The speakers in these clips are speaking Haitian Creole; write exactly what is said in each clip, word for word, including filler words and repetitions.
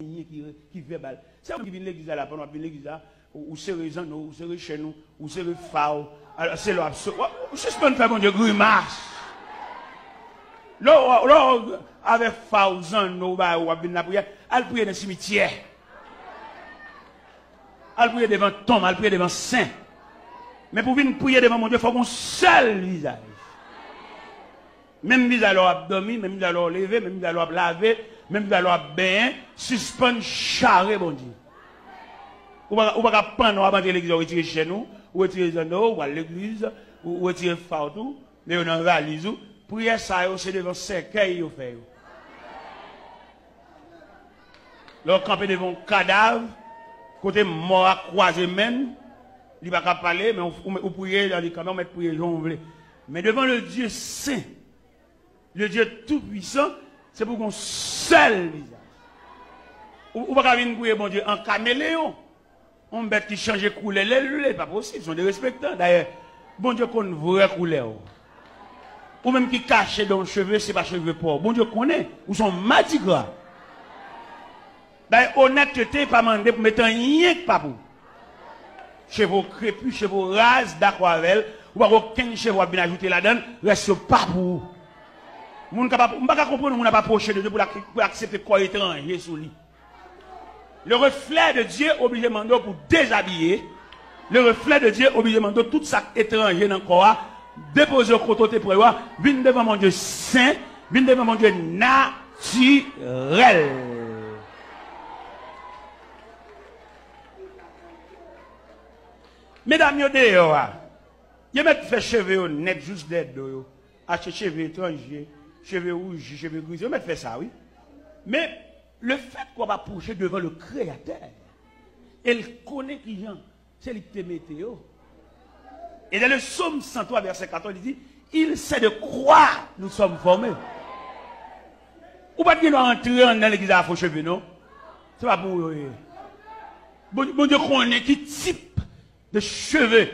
anyen ki, ki vèbal. Se ou ki vin legliz la, la, pandan w ap vin legliz la, ou, ou sere zanno w, ou sere chèn ou, ou sere fa w. Alò, se lè w ap so-, w ap, ou sispann fè Bondye grimas. Lè w, lè w avèk fa w, zanno w, ba w ap vin lapriyè, al priye nan simityè. Al priye devan tonm, al priye devan sen. Men pou w vin priye devan Bondye, fò w gen yon sèl vizaj. Menm vizaj lè w ap dòmi, menm vizaj lè w leve, menm vizaj lè w ap lave, menm vizaj lè w ap benyen, sispann chare Bondye. Ou pa, ou pa ka pandan w ap antre legliz, ou retire chèn ou, ou retire zanno w, ou al legliz, ou, ou retire fa w tou, men yo nan valiz ou. Priyè sa yo, se devan sèkèy yo fè yo. Lè w kanpe devan yon kadav, kote mò a kwaze men l, li pa ka pale, men ou, ou, ou priye, li kanpe, ou mèt priye jan w vle. Men devan le Dieu saint, le Dieu tout puissant, se pou gen yon sèl vizaj. Ou, ou pa ka vin priye Bondye an kameleyon. Yon bèt ki chanje koulè lè l vle, pa posib, se yon derespektan. Dayè, Bondye konn vrè koulè w. Ou menm ki kache dan yon cheve, se pa cheve pa w. Bondye konnen, ou se yon madigra. Dayè, onètete pa mande pou mete anyen k pa pou w. Cheve w krepi, cheve w raz, dakò avè l, ou pa gen okenn cheve w ap vin ajoute ladan l, rès yo pa pou ou. Moun ka pa, m pa ka konprann yon moun ap apwoche de Dye pou l ak-, pou l aksepte kò etranje sou li. Le reflet de Dieu oblije mande w pou dezabiye. Le reflet de Dieu oblije mande w tout sa k etranje nan kò a, depoze yo kote w te pran yo a, vin devan Bondye sen, vin devan Bondye natirèl. Medam yo deyò a, yo mèt fè cheve yo nèt jous dèyè do yo. Achte cheve etranje, cheve wouji, cheve grize, yo mèt fè sa, wi. Men, lefèt ke w ap apwoche devan le Kreyatè, e l konnen kijan se li ki te mete yo. Et dans le psaume cent trois, verset quatorze, il dit, il sait de quoi nous sommes formés. Ou pa t gen dwa antre anndan legliz la fo cheve, non. Se pa pou ou yo ye. Bon, Bondye konnen ki tip de cheve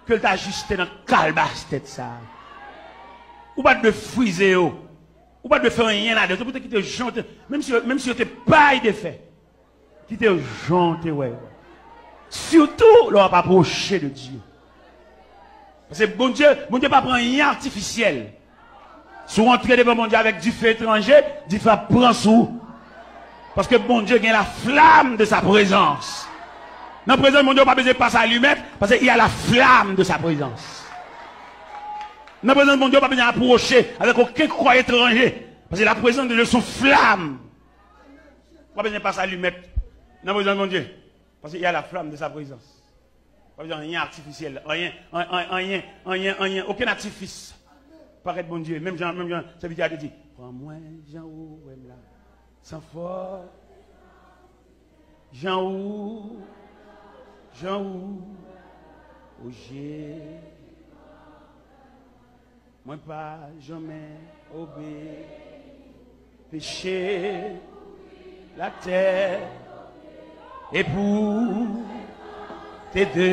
ke l t ajiste nan kalbas tèt sa a. Ou pa t dwe frize yo. Ou pa t dwe fè anyen ladan yo. Se pou te kite jan w te, menm si, menm si yo te pay de fè, kite yo jan w te wè yo. Sitou lè w ap apwoche de Dye. Paske Bondye, Bondye pa pran anyen atifisyèl. Si w antre devan Bondye avèk dife etranje, dife ap pran sou ou. Paske Bondye gen la flamme de sa présence. Nan prezans Bondye, ou pa bezwen pase alimèt, paske il y a la flamme de sa présence. Nan prezans Bondye, ou pa bezwen apwoche avèk okenn kò etranje, paske la présence de Dieu se yon flamme. Ou pa bezwen pase alimèt nan prezans Bondye, paske il y a la flamme de sa présence. Pa bezwen anyen atifisyèl, anyen, an-, an-, anyen, anyen, anyen, okenn atifis. Parèt Bondye, menm jan, menm jan sèvitè a te di, pran mwen jan ou wè m la, san fòs, jan ou, jan ou, o Jezi. Mwen pa janmen obeyi peche latè, e pou te de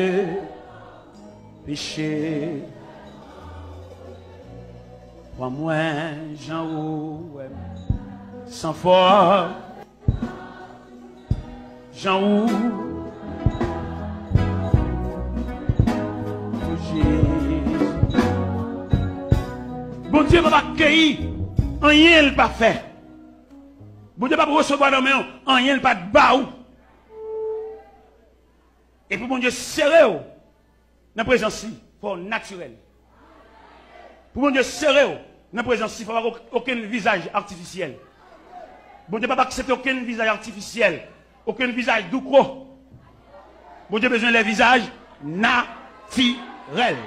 peche. Pran mwen jan ou wè m, san fòs, jan ou. O Jezi. Bondye p ap akeyi anyen l pa fè. Bondye p ap resevwa nan men w anyen l pa t ba ou. E pou Bondye sere w nan prezans li, fò w natirèl. Pou Bondye sere w nan prezans li, fò pa gen okenn vizaj atifisyèl. Bondye p ap aksepte okenn vizaj atifisyèl, okenn vizaj doukwo. Bondye bezwen lè vizaj natirèl.